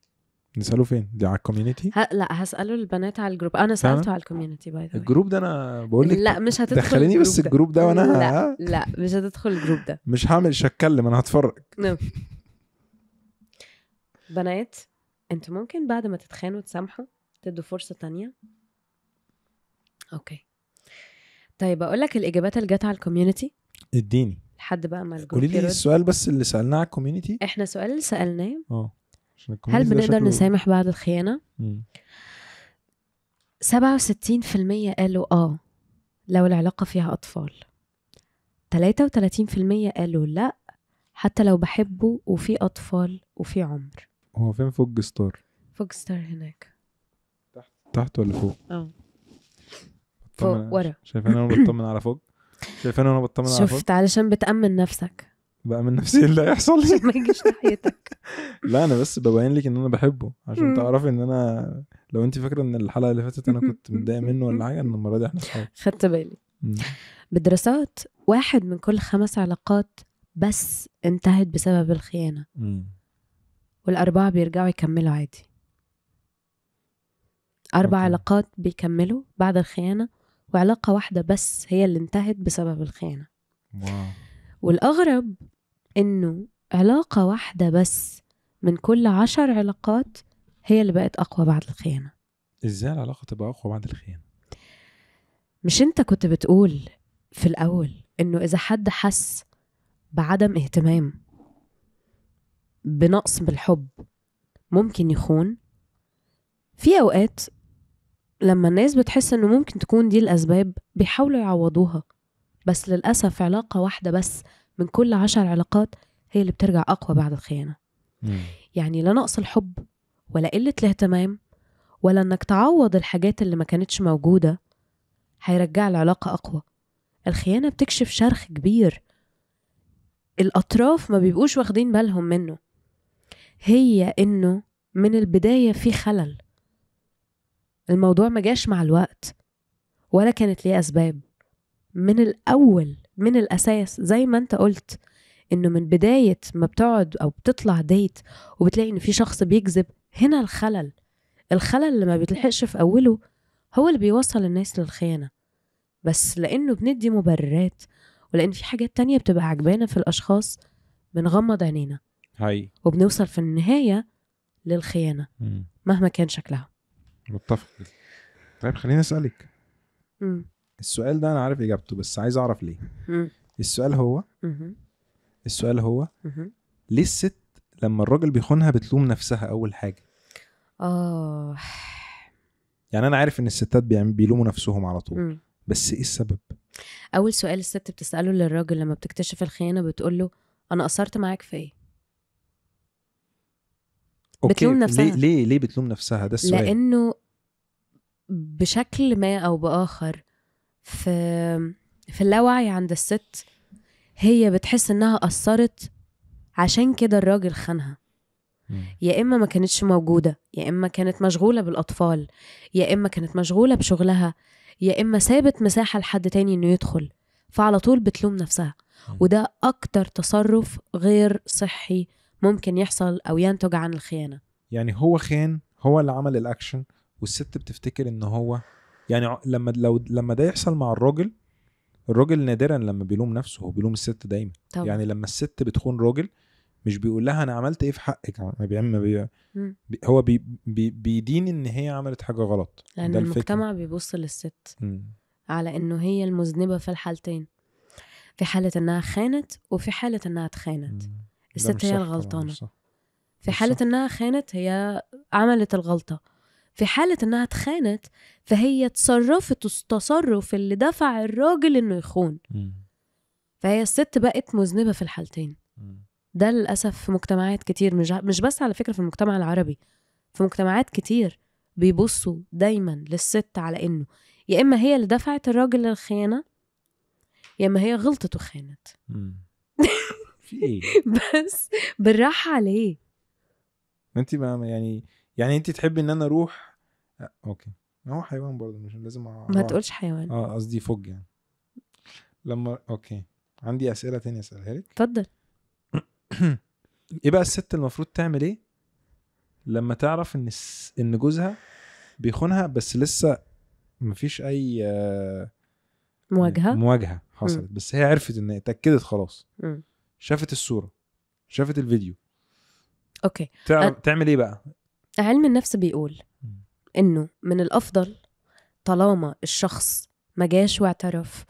نساله فين؟ دي على ال community؟ لا هساله البنات على ال group. انا سالته على ال community by the ال group ده انا بقول لك لا مش هتدخل، دخليني بس ال group ده وانا لا مش هتدخل ال group ده، مش هعمل، مش هتكلم، انا هتفرج. بنات انتوا ممكن بعد ما تتخانوا تسامحوا، تدوا فرصة تانية. okay طيب اقول لك الاجابات اللي جت على ال community. اديني لحد بقى ما ال group قولي لي السؤال بس اللي سالناه على ال community. احنا سؤال اللي سالناه هل بنقدر نسامح بعد الخيانة؟ 67% قالوا لو العلاقة فيها أطفال. 33% قالوا لا حتى لو بحبه وفي أطفال وفي عمر. هو فين فوق ستار؟ فوق ستار هناك تحت ولا فوق؟ فوق ورا. شايفين انا بطمن على فوق؟ شايفين انا بطمن على فوق؟ شفت، علشان بتأمن نفسك. بأمن نفسي اللي هيحصل لي ما يجيش ناحيتك. لا انا بس ببين لك ان انا بحبه عشان تعرفي ان انا، لو انت فاكره ان الحلقة اللي فاتت انا كنت متضايقة منه ولا حاجة، ان المرة دي احنا اصحاب. خدت بالي. بالدراسات 1 من كل 5 علاقات بس انتهت بسبب الخيانة، وال4 بيرجعوا يكملوا عادي. 4 علاقات بيكملوا بعد الخيانة، وعلاقة واحدة بس هي اللي انتهت بسبب الخيانة. wow. والأغرب إنه علاقة واحدة بس من كل 10 علاقات هي اللي بقت أقوى بعد الخيانة. إزاي العلاقة تبقى أقوى بعد الخيانة؟ مش أنت كنت بتقول في الأول إنه إذا حد حس بعدم اهتمام، بنقص بالحب، ممكن يخون؟ في أوقات لما الناس بتحس إنه ممكن تكون دي الأسباب بيحاولوا يعوضوها، بس للأسف علاقة واحدة بس من كل 10 علاقات هي اللي بترجع أقوى بعد الخيانة. يعني لا نقص الحب ولا قلة الاهتمام ولا أنك تعوض الحاجات اللي ما كانتش موجودة هيرجع العلاقة أقوى. الخيانة بتكشف شرخ كبير الأطراف ما بيبقوش واخدين بالهم منه، هي إنه من البداية في خلل، الموضوع ما جاش مع الوقت ولا كانت ليه أسباب من الأول، من الأساس. زي ما أنت قلت إنه من بداية ما بتقعد أو بتطلع ديت وبتلاقي إنه في شخص بيكذب، هنا الخلل. الخلل اللي ما بيتلحقش في أوله هو اللي بيوصل الناس للخيانة، بس لأنه بندي مبررات ولأن في حاجات تانية بتبقى عجبانة في الأشخاص بنغمض عينينا هاي وبنوصل في النهاية للخيانة مهما كان شكلها. متفق. طيب خليني أسألك السؤال ده، أنا عارف إجابته بس عايز أعرف ليه. السؤال هو السؤال هو ليه الست لما الراجل بيخونها بتلوم نفسها أول حاجة؟ يعني أنا عارف إن الستات بيلوموا نفسهم على طول، بس إيه السبب؟ أول سؤال الست بتسأله للراجل لما بتكتشف الخيانة بتقوله أنا قصرت معاك في إيه؟ بتلوم نفسها. ليه بتلوم نفسها؟ ده السؤال. لأنه بشكل ما أو بآخر في اللاوعي عند الست هي بتحس إنها قصرت، عشان كده الراجل خانها. يا إما ما كانتش موجودة، يا إما كانت مشغولة بالأطفال، يا إما كانت مشغولة بشغلها، يا إما سابت مساحة لحد تاني إنه يدخل، فعلى طول بتلوم نفسها. وده أكتر تصرف غير صحي ممكن يحصل أو ينتج عن الخيانة. يعني هو خان، هو اللي عمل الأكشن، والست بتفتكر إن هو يعني لما ده يحصل مع الراجل، الراجل نادرا لما بيلوم نفسه، هو بيلوم الست دايما. طبعا. يعني لما الست بتخون راجل مش بيقول لها انا عملت ايه في حقك، ما بيعمل هو بي بي بيدين ان هي عملت حاجة غلط. لان المجتمع بيبص للست على انه هي المذنبه في الحالتين، في حاله انها خانت وفي حاله انها اتخانت. الست هي الغلطانه في حاله انها خانت، هي عملت الغلطة. في حاله انها اتخانت فهي تصرفت التصرف اللي دفع الراجل انه يخون. فهي الست بقت مذنبه في الحالتين. ده للأسف في مجتمعات كتير، مش بس على فكرة في المجتمع العربي، في مجتمعات كتير بيبصوا دايما للست على إنه يا إما هي اللي دفعت الراجل للخيانة، يا إما هي غلطت وخانت. في إيه؟ بس بالراحة عليه. أنت ما يعني أنت تحبي إن أنا أروح؟ okay، هو حيوان برضه، مش لازم ما تقولش حيوان. قصدي فوق يعني. لما okay، عندي أسئلة تانية أسألها لك. اتفضل. ايه بقى الست المفروض تعمل ايه لما تعرف ان جوزها بيخونها بس لسه مفيش اي مواجهة حصلت، بس هي عرفت ان اتاكدت خلاص، شافت الصورة، شافت الفيديو. okay، تعمل ايه بقى؟ علم النفس بيقول انه من الافضل طالما الشخص ما جاش واعترف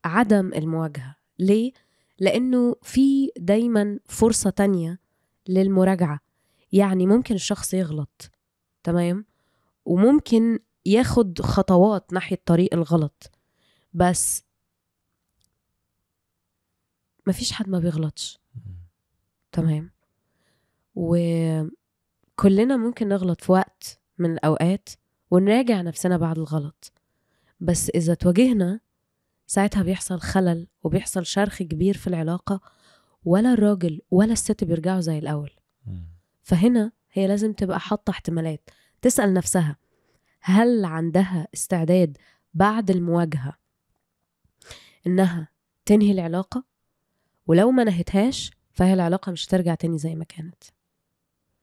عدم المواجهة. ليه؟ لانه في دايما فرصة تانية للمراجعة. يعني ممكن الشخص يغلط، تمام، وممكن ياخد خطوات ناحية الطريق الغلط، بس مفيش حد ما بيغلطش، تمام، وكلنا ممكن نغلط في وقت من الأوقات ونراجع نفسنا بعد الغلط، بس إذا تواجهنا ساعتها بيحصل خلل وبيحصل شرخ كبير في العلاقة، ولا الراجل ولا الست بيرجعوا زي الأول. فهنا هي لازم تبقى حاطة احتمالات، تسأل نفسها هل عندها استعداد بعد المواجهة إنها تنهي العلاقة، ولو ما نهتهاش فهي العلاقة مش ترجع تاني زي ما كانت.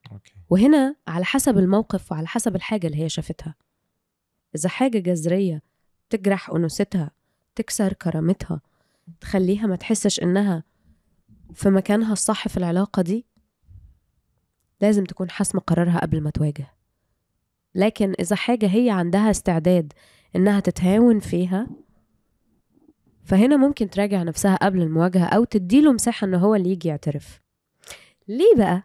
okay. وهنا على حسب الموقف وعلى حسب الحاجة اللي هي شافتها. إذا حاجة جذرية تجرح أنوثتها، تكسر كرامتها، تخليها ما تحسش إنها في مكانها الصح في العلاقة دي، لازم تكون حاسمة قرارها قبل ما تواجه. لكن إذا حاجة هي عندها استعداد إنها تتهاون فيها، فهنا ممكن تراجع نفسها قبل المواجهة أو تديله مساحة إنه هو اللي يجي يعترف. ليه بقى؟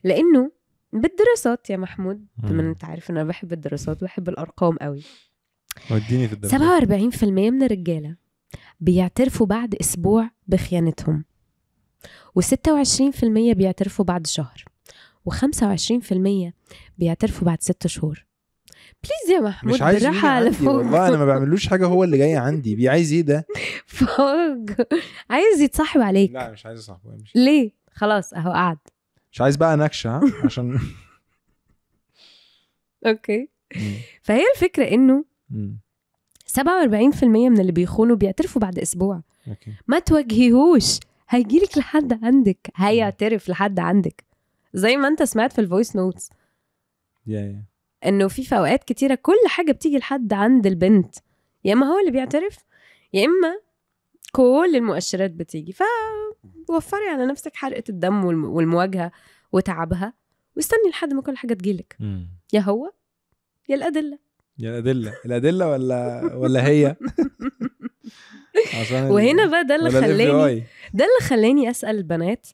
لأنه بالدراسات يا محمود، بما أنت عارف إن أنا بحب الدراسات وبحب الأرقام قوي، وديني في الدراسات. 47% من الرجالة بيعترفوا بعد أسبوع بخيانتهم، و26% بيعترفوا بعد شهر، و25% بيعترفوا بعد 6 شهور. please يا محمود، مش عايز بالراحة على فوق. والله أنا ما بعملوش حاجة، هو اللي جاي عندي. بيعايز إيه ده؟ فوق عايز يتصاحب عليك. لا مش عايز أصاحبه. ليه؟ خلاص أهو قعد. مش عايز بقى نكشة عشان okay. فهي الفكرة إنه 47% من اللي بيخونوا بيعترفوا بعد أسبوع. okay. ما تواجهيهوش، هيجيلك لحد عندك، هيعترف لحد عندك، زي ما انت سمعت في ال voice notes انه في اوقات كتيرة كل حاجة بتيجي لحد عند البنت، يا اما هو اللي بيعترف يا اما كل المؤشرات بتيجي. فوفري على نفسك حرقه الدم والمواجهة وتعبها، واستني لحد ما كل حاجة تجيلك، يا هو يا الادلة. يا الادلة، الادلة ولا هي. وهنا بقى ده اللي خلاني اسال البنات،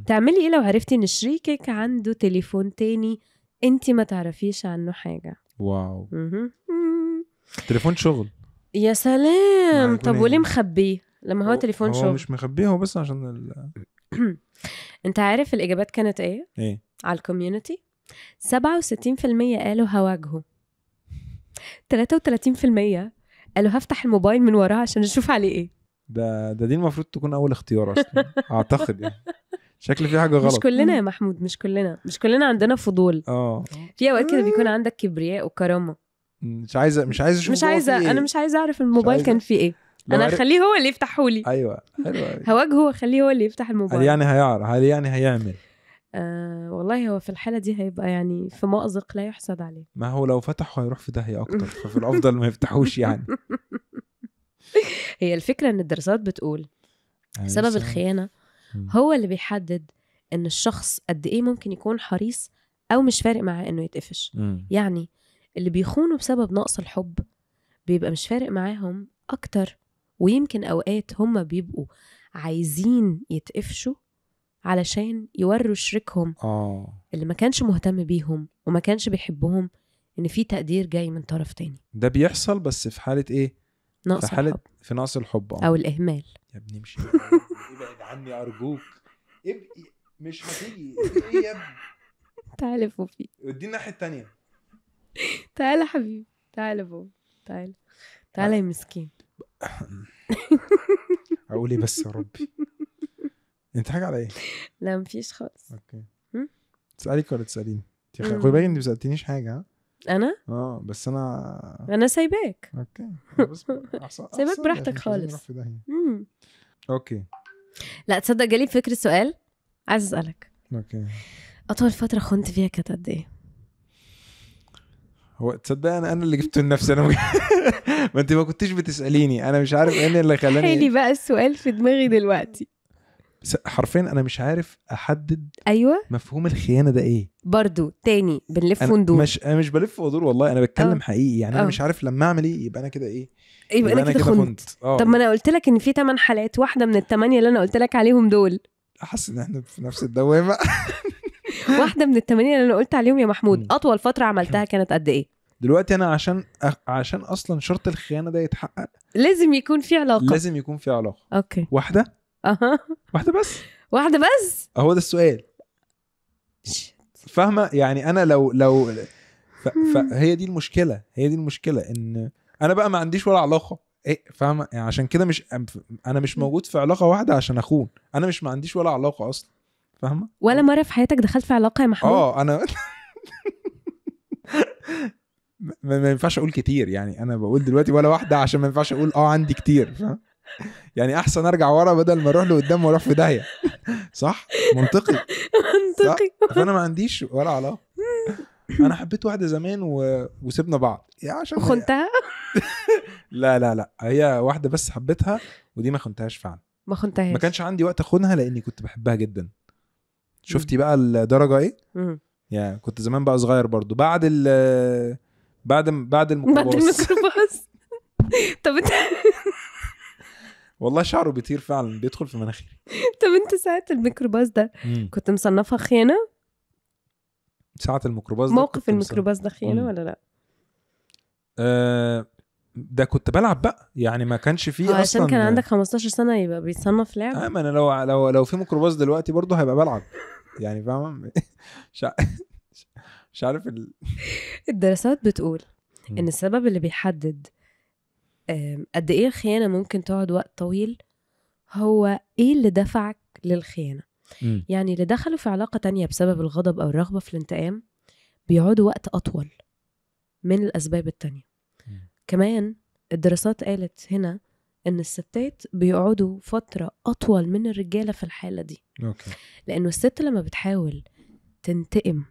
تعملي ايه لو عرفتي ان شريكك عنده تليفون تاني انت ما تعرفيش عنه حاجة؟ wow. تليفون شغل. يا سلام. طب وليه مخبيه لما هو تليفون شغل؟ هو مش مخبيه، هو بس عشان انت عارف الاجابات كانت ايه؟ ايه على ال community؟ 67% قالوا هواجهه، 33% قالوا هفتح الموبايل من وراه عشان اشوف عليه ايه. ده دي المفروض تكون اول اختيار اصلا اعتقد، يعني شكل في حاجة غلط. مش كلنا يا محمود، مش كلنا عندنا فضول. في اوقات كده بيكون عندك كبرياء وكرامة، مش عايزه اشوف، مش عايزه انا مش عايزه اعرف الموبايل كان فيه ايه، انا اخليه هو اللي يفتحه لي. ايوه حلو، هواجهه واخليه هو اللي يفتح الموبايل. هل يعني هيعرف؟ هل يعني هيعمل؟ والله هو في الحالة دي هيبقى يعني في مأزق لا يحسد عليه. ما هو لو فتحه هيروح في داهية أكتر، ففي الأفضل ما يفتحوش يعني. هي الفكرة إن الدراسات بتقول سبب الخيانة هو اللي بيحدد إن الشخص قد إيه ممكن يكون حريص أو مش فارق معاه إنه يتقفش. يعني اللي بيخونوا بسبب نقص الحب بيبقى مش فارق معاهم أكتر، ويمكن أوقات هم بيبقوا عايزين يتقفشوا علشان يوروا شريكهم اللي ما كانش مهتم بيهم وما كانش بيحبهم ان في تقدير جاي من طرف تاني. ده بيحصل بس في حالة ايه؟ نقص في حالة الحب. في نقص الحب او الاهمال. يا ابني مش ابعد عني ارجوك، ابقي مش هتيجي ايه يا ابني؟ تعالى فوفي، وديني الناحية التانية. تعالى حبيبي، تعالى بابا، تعالى تعالى يا مسكين. اقول ايه بس يا ربي؟ انت حاجة على ايه؟ لا مفيش خالص. okay، تسالك ولا تساليني؟ خدي بالك انت ما سالتنيش حاجة. انا بس انا سايباك. okay بس سايباك براحتك خالص. okay. لا تصدق جالي فكرة سؤال عايز اسالك. okay. اطول فترة خنت فيها كانت قد ايه؟ هو تصدق انا اللي جبته لنفسي انا. ما انت ما كنتيش بتساليني، انا مش عارف ايه اللي خلاني. حالي بقى السؤال في دماغي دلوقتي حرفيا، انا مش عارف احدد. ايوه، مفهوم الخيانة ده ايه برضو تاني بنلف وندور. انا مش بلف وادور والله، انا بتكلم حقيقي يعني. انا مش عارف لما اعمل ايه يبقى انا كده ايه، يبقى انا كده خنت. طب ما انا قلت لك ان في 8 حالات، واحدة من ال8 اللي انا قلت لك عليهم دول. احس ان احنا في نفس الدوامة. واحدة من ال8 اللي انا قلت عليهم يا محمود، اطول فترة عملتها كانت قد ايه؟ دلوقتي انا عشان اصلا شرط الخيانة ده يتحقق لازم يكون في علاقة. لازم يكون في علاقة. okay، واحدة. واحدة بس. واحدة بس، هو ده السؤال. فاهمه يعني؟ انا لو فهي دي المشكلة، هي دي المشكلة، ان انا بقى ما عنديش ولا علاقة. ايه فاهمه يعني؟ عشان كده مش انا مش موجود في علاقة واحدة عشان اخون. انا مش ما عنديش ولا علاقة اصلا، فاهمه؟ ولا مرة في حياتك دخلت في علاقة يا محمود؟ انا ما ينفعش اقول كتير يعني، انا بقول دلوقتي ولا واحدة عشان ما ينفعش اقول عندي كتير، فاهم يعني؟ احسن ارجع ورا بدل ما اروح لقدام واروح في داهية. صح؟ منطقي. منطقي. فانا ما عنديش ولا علاقة. انا حبيت واحدة زمان وسيبنا بعض يعني، عشان خنتها. لا لا لا، هي واحدة بس حبيتها، ودي ما خنتهاش فعلا. ما خنتهاش، ما كانش عندي وقت اخونها لاني كنت بحبها جدا. شفتي بقى الدرجة ايه؟ يعني كنت زمان بقى صغير برضو، بعد بعد الميكروباص. بعد الميكروباص. طب انت والله شعره بيطير فعلا، بيدخل في مناخيري. طب انت ساعة الميكروباص ده كنت مصنفها خيانة؟ ساعة الميكروباص ده، موقف الميكروباص ده خيانة ولا لا؟ ده كنت بلعب بقى يعني، ما كانش فيه اصلا. عشان كان عندك 15 سنة يبقى بيتصنف لعب. ما انا لو في ميكروباص دلوقتي برضو هيبقى بلعب يعني، فاهمة؟ مش عارف. الدراسات بتقول ان السبب اللي بيحدد قد ايه الخيانة ممكن تقعد وقت طويل هو ايه اللي دفعك للخيانة. يعني اللي دخلوا في علاقة تانية بسبب الغضب او الرغبة في الانتقام بيقعدوا وقت اطول من الاسباب التانية. كمان الدراسات قالت هنا ان الستات بيقعدوا فترة اطول من الرجالة في الحالة دي. okay. لانه الست لما بتحاول تنتقم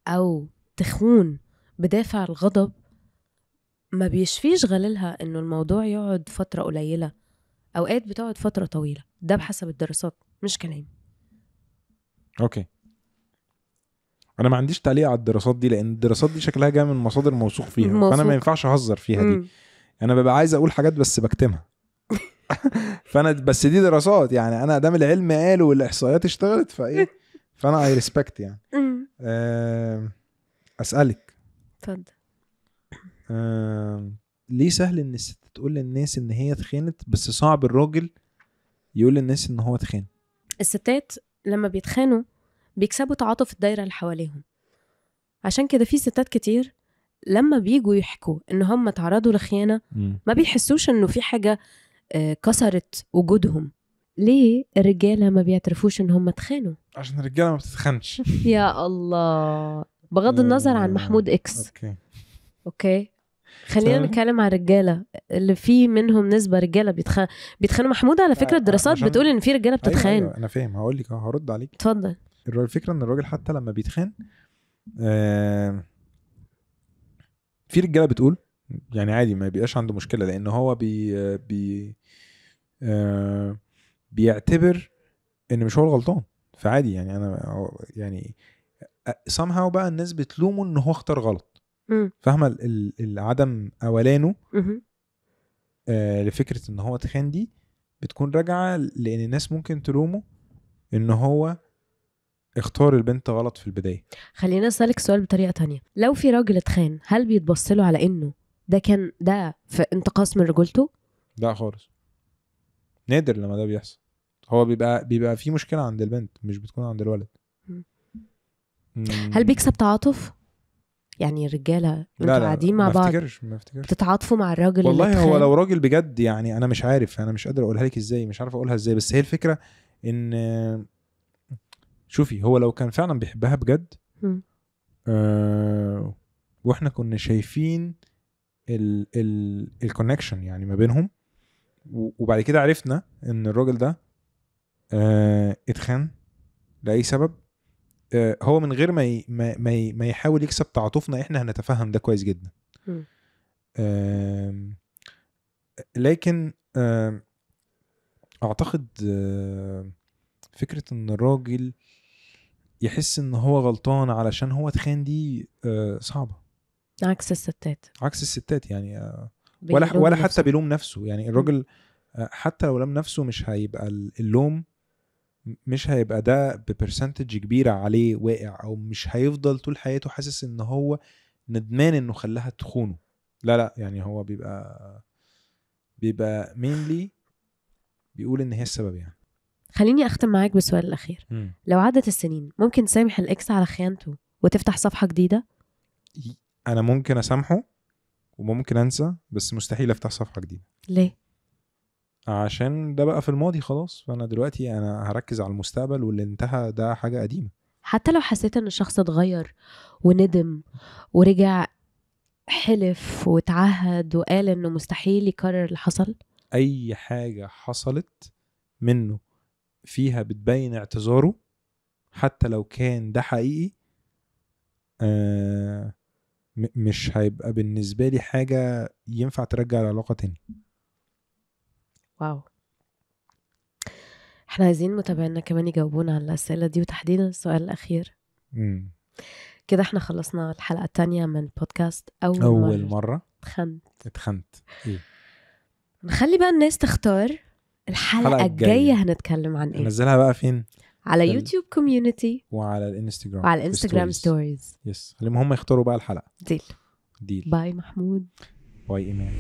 او تخون بدافع الغضب ما بيشفيش غليلها انه الموضوع يقعد فترة قليلة، اوقات بتقعد فترة طويلة. ده بحسب الدراسات مش كلامي. okay، انا ما عنديش تعليق على الدراسات دي لان الدراسات دي شكلها جاية من مصادر موثوق فيها، فانا ما ينفعش اهزر فيها دي. انا ببقى عايز اقول حاجات بس بكتمها. فانا بس دي دراسات يعني، انا ادام العلم قال والاحصائيات اشتغلت فايه، فانا I respect يعني. اسالك. اتفضل. ليه سهل ان الست تقول للناس ان هي اتخانت بس صعب الراجل يقول للناس ان هو اتخان؟ الستات لما بيتخانوا بيكسبوا تعاطف الدايرة اللي حواليهم، عشان كده في ستات كتير لما بيجوا يحكوا ان هم تعرضوا لخيانة ما بيحسوش انه في حاجة كسرت وجودهم. ليه الرجالة ما بيعترفوش ان هم اتخانوا؟ عشان الرجالة ما بتتخانش. يا الله، بغض النظر عن محمود X. okay خلينا نتكلم عن الرجالة اللي في منهم نسبه رجاله بيتخانوا. محمود على فكرة الدراسات بتقول ان في رجاله بتتخان. أيوة انا فاهم، هقول لك، هرد عليك. اتفضل. الفكرة ان الراجل حتى لما بيتخان في رجاله بتقول يعني عادي ما بيبقاش عنده مشكلة، لان هو بي بي بيعتبر ان مش هو الغلطان، فعادي يعني. انا يعني somehow بقى الناس بتلومه ان هو اختار غلط. فاهمه العدم اولانه لفكرة ان هو تخان دي بتكون راجعه لان الناس ممكن تلومه ان هو اختار البنت غلط في البداية. خلينا اسالك سؤال بطريقة تانية، لو في راجل اتخان هل بيتبصله على انه ده كان ده في انتقاص من رجولته؟ لا خالص، نادر لما ده بيحصل. هو بيبقى في مشكلة عند البنت مش بتكون عند الولد. هل بيكسب تعاطف؟ يعني الرجالة انتوا قاعدين مع بعض ما افتكرش بتتعاطفوا مع الراجل؟ والله هو لو راجل بجد يعني انا مش عارف، انا مش قادر اقولها لك ازاي، مش عارف اقولها ازاي، بس هي الفكرة ان شوفي هو لو كان فعلا بيحبها بجد واحنا كنا شايفين ال connection يعني ما بينهم، وبعد كده عرفنا ان الراجل ده اتخان لاي سبب، هو من غير ما يحاول يكسب تعاطفنا احنا هنتفهم ده كويس جدا. لكن اعتقد فكرة ان الراجل يحس ان هو غلطان علشان هو اتخان دي صعبة. عكس الستات، عكس الستات يعني ولا حتى بيلوم نفسه يعني. الراجل حتى لو لام نفسه مش هيبقى اللوم، مش هيبقى ده ب percentage كبيرة عليه واقع، او مش هيفضل طول حياته حاسس ان هو ندمان انه خلاها تخونه. لا لا، يعني هو بيبقى mainly بيقول ان هي السبب يعني. خليني اختم معاك بالسؤال الاخير. لو عدت السنين ممكن تسامح ال ex على خيانته وتفتح صفحة جديدة؟ انا ممكن اسامحه وممكن انسى، بس مستحيل افتح صفحة جديدة. ليه؟ عشان ده بقى في الماضي خلاص، فانا دلوقتي انا هركز على المستقبل، واللي انتهى ده حاجة قديمة. حتى لو حسيت ان الشخص اتغير وندم ورجع حلف وتعهد وقال انه مستحيل يكرر اللي حصل؟ اي حاجة حصلت منه فيها بتبين اعتذاره حتى لو كان ده حقيقي، مش هيبقى بالنسبة لي حاجة ينفع ترجع العلاقة تاني. واو. احنا عايزين متابعينا كمان يجاوبونا على الأسئلة دي، وتحديدا السؤال الأخير. كده احنا خلصنا الحلقة الثانية من بودكاست أول مرة اتخنت. إيه؟ نخلي بقى الناس تختار الحلقة الجاية هنتكلم عن ايه. ننزلها بقى فين؟ على يوتيوب community وعلى الانستجرام، وعلى الانستجرام stories. yes، خليهم هم يختاروا بقى الحلقة. deal. deal. bye محمود. bye إيمان.